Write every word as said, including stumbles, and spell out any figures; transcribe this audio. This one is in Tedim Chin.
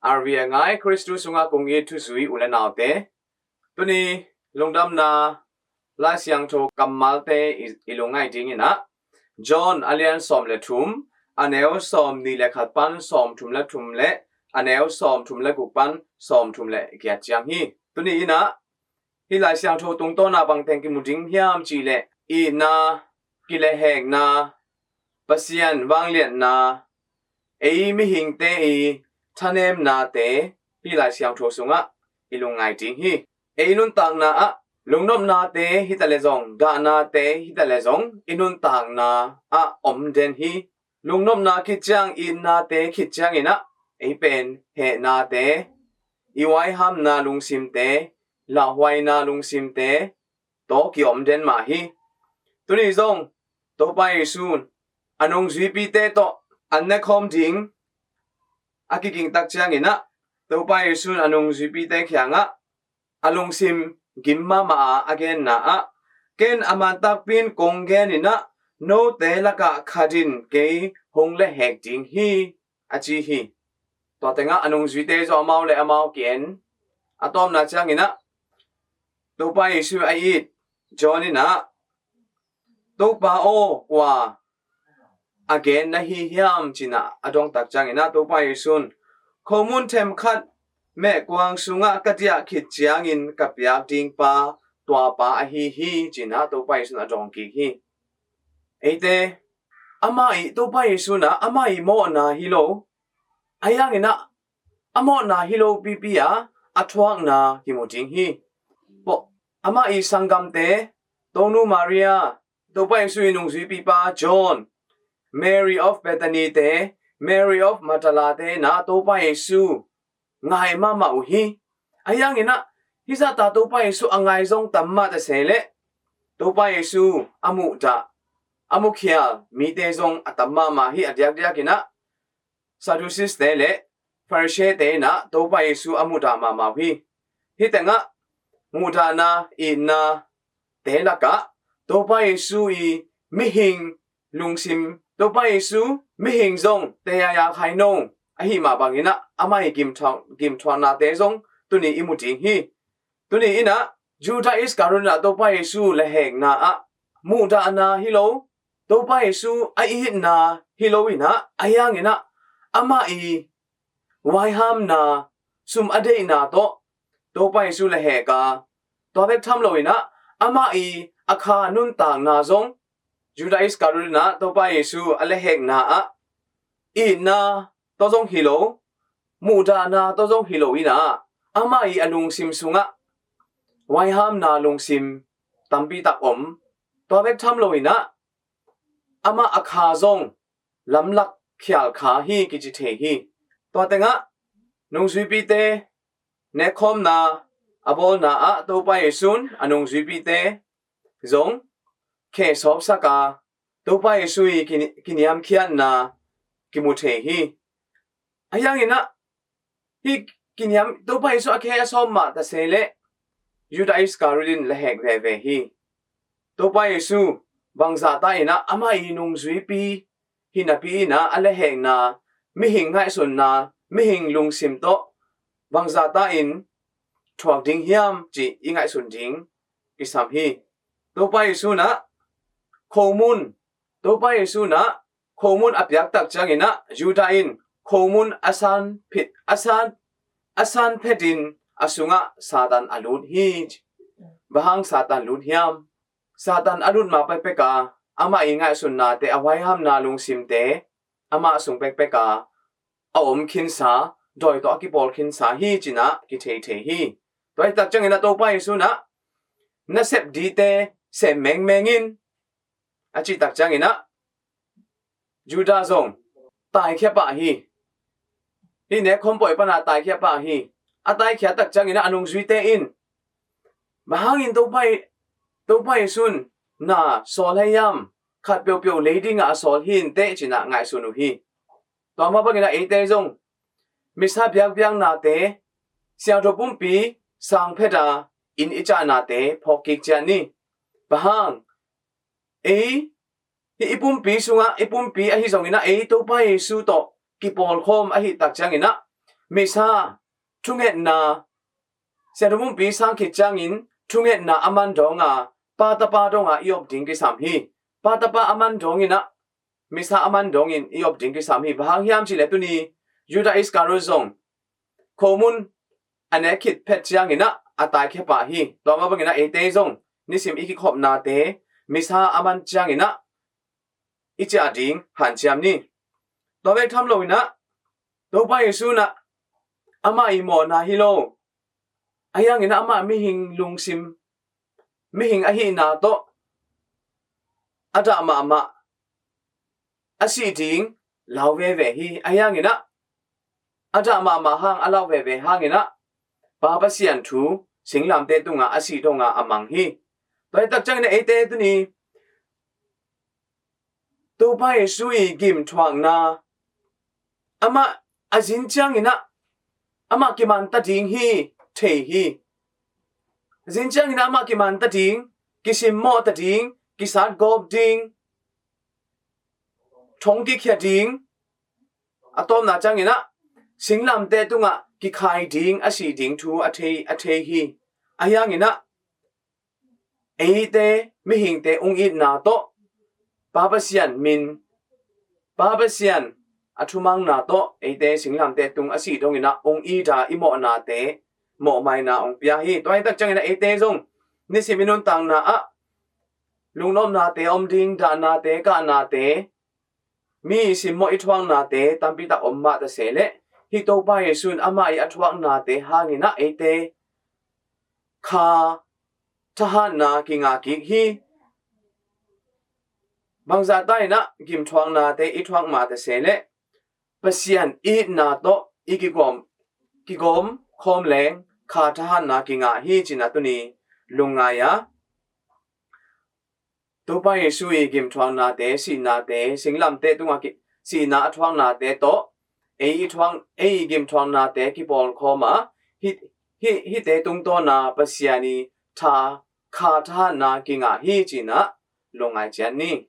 R V A ngai Khristu sungah kong it thuzui u le naute, tuni lungdamna Lai Siangtho kammalte i, i lungngaih dingin ah John a lian sawm le thum, a neu sawm nih le khat pan sawm thum le thum le a neu sawm thum le guk pan sawm thum le giat ciang hi. Tuni in ah hih Lai Siangtho tungtawna bangteng kimu ding hiam cih leh itna, kilehhekna, Pasian vangliatna, ei mihingte i thanemnate hih Lai Siangtho sungah i lungngai ding hi. Ei nuntakna ah lungnopnate hi ta le zong, dahnate hi ta le zong, i nuntakna ah om den hi. Lungnopna khit ciang, itnate khit ciangin ah ei pen hehnate, i vaihamna lungsimte, lauhuaina lungsimte tawh kiom den mah hi. Tuni zong Topa Jesu'n a nungzuipite tawh an nekhawm ding a kiging tak ciangin ah Topa Jesu'n a nungzuipite kiangah a lungsim gim mahmah a a genna ah, ken a mantakpi in kong genin ah, note lakah khat in kei hong lehhek ding hi, a ci hi. Tua tengah a nungzuite zong amau le amau ki-en. A tawpna ciangin ah Topa Jesu a it John in ah, Topa aw, kua a gen na hi hiam, ci-in ah a dong tak ciangin ah Topa Jesu'n, khomun themkhat mehkuang sungah ka diah khit ciangin ka piak ding pa, tua pa ahi hi, ci-in ah Topa Jesu'n a dawng kik hi. Eite, amah i, Topa Jesu'n ah amah i mawhna hi lo, ahi hangin ah a mawhna hi lo pipi a a thuakna kimu ding hi. Pawh, amah i sanggamte, Tonu Maria, Topa Jesu i nungzuipipa John, Mary of Bethany te, Mary of Magdala te in ah Topa Jesu ngai mahmah uh hi. Ahi hangin ah hih zahta Topa Jesu a ngai zong tam mah ta se leh, Topa Jesu a muhdah, a mukhial mite zong a tam mahmah hi. A diakdiakin ah Sadducees te le Pharisee te in ah Topa Jesu a muhdah mahmah uh hi. Hih tengah muhdahna, itna te lakah Topa Jesu i mihing lungsim, Topa Jesu mihing zong tei a ya khai no ahi mah bangin ah amah i gimthuak, gimthuaknate zong tuni i mu ding hi. Tuni in ah Judah Iscariot in ah Topa Jesu lehhekna ah muhdahna hi lo, Topa Jesu a itna hi lo in ah, ahi hangin ah amah i vaihamna, sum a deihna tawh Topa Jesu lehhek a, tua bek tham lo in ah amah i a kha nuntakna zong, Judah Iscariot in ah Topa Jesu a lehhekna ah itna tawh zong hi lo, muhdahna tawh zong hi lo in ah, amah i a lungsim sungah vaihamna lungsim tampi tak om. Tua bek tham lo in ah amah a kha zong lamlak khial kha hi kici thei hi. Tua tengah nungzuipite nekkhawmna a bawlna ah Topa Jesu'n a nungzuipite zong khe sawpsak a, Topa Jesu i kini-, kiniamkhiatna kimu thei hi. Ahi hangin ah hih kiniam, Topa Jesu a khe a sawp mah ta se leh, Judah Iscariot in lehhek veve hi. Topa Jesu bangzah ta in ah amah i nungzuipi hi napi in ah a lehhekna, mihing ngaihsunna, mihing lungsim tawh bangzah ta in thuak ding hiam cih i ngaihsun ding kisam hi. Topa Jesu'n ah khomun, Topa Jesu'n ah khomun a piak tak ciangin ah Judah in khomun a san phit, a san, a san phetin a sungah Satan a lut hi. Bang hang Satan lut hiam? Satan a lut ma pekpek a, amah i ngaihsunnate, a vaihamna lungsimte amah sung pekpek a a om khinsa, dawi tawh a kipawl khinsa hi ci-in ah kitheithei hi. Tua hi tak ciangin ah Topa Jesu'n ah, na sep dite sem mengmeng in, a cih tak ciangin ah Judah zong taikhia pah hi. Hih nekkhawm pawi pan a taikhia pah hi. A taikhia tak ciangin ah a nungzuite in, bang hangin Topa i, Topa Jesu'n na sawl hi hiam, khat peuhpeuh lei ding a a sawl hi inteh ci-in ah ngaihsun uh hi. Tua mah bangin ah eite zong missa biakpiaknate, siangtho pumpi sang phet a inn i cahnate phawk kik ciat ni. Bang hang, ei, hih i pumpi sungah, i pumpi ahi zongin ah ei Topa Jesu tawh kipawlkhawm ahih tak ciangin ah Missa thungetna, Sia Thupumpi sang khit ciangin thungetna a man dawnga, pa tapa dawnga i op ding kisam hi. Pa tapa a man dawnginah, Missa a man dawngin i op ding kisam hi. Bang hang hiam cihleh tuni Judah Iscariot zong khomun a nek khit phet cianginah a taikhia pah hi. Tua mah banginah eite zong nisim i kikhopnate Missa a man cianginah i ciah ding hanciam ni. Tua bek tham loinah Topa Jesu inah amah i mawhna hi lo. Ahi hanginah amah mihing lungsim, mihing ahihna tawh a dah mahmah a sih ding lau veve hi. Ahi hanginah a dah mahmah hang a lau veve hanginah Pa Pasian thu singlamteh tungah a sih donga a mang hi. Tua hi tak cianginah eite tuni Topa Jesu i gimthuakna amah a zin cianginah amah kimanta ding hi thei hi. A zin cianginah amah kimanta ding, kisimmawhta ding, kisatgawp ding, thong kikhia ding, a tawpna cianginah singlamteh tungah kikhai ding, a sih ding thu a thei, a thei hi. Ahi hanginah eite mihingte ung itna tawh Pa Pasian min, Pa Pasian a thumangna tawh eite singlamteh tung a sih donginah ung ita i mawhnate mawhmaina ung pia hi. Tua hi tak cianginah eite zong nisim i nuntakna ah lungnopnate om ding, dahnate, kahnate, mi simmawh i thuaknate tampitak om mah ta se leh hih Topa Jesu in amah i a thuaknate hanginah eite kha thahatna kingah kik hi. Bangzah ta inah gimthuaknate i thuak mah ta se leh Pasian itna tawh i kigawm, kigawm khawm leng kha thahatna kingah hi cinah tuni lungngai a Topa Jesu i gimthuaknate, sihnate, singlamteh tungah ki, sihna a thuaknate tawh ei i thuak, ei i gimthuaknate kipawlkhawm a hih, hih, hihte tungtawna Pasian i tha, kha thahatna kingah hi cinah lungngai ciat ni.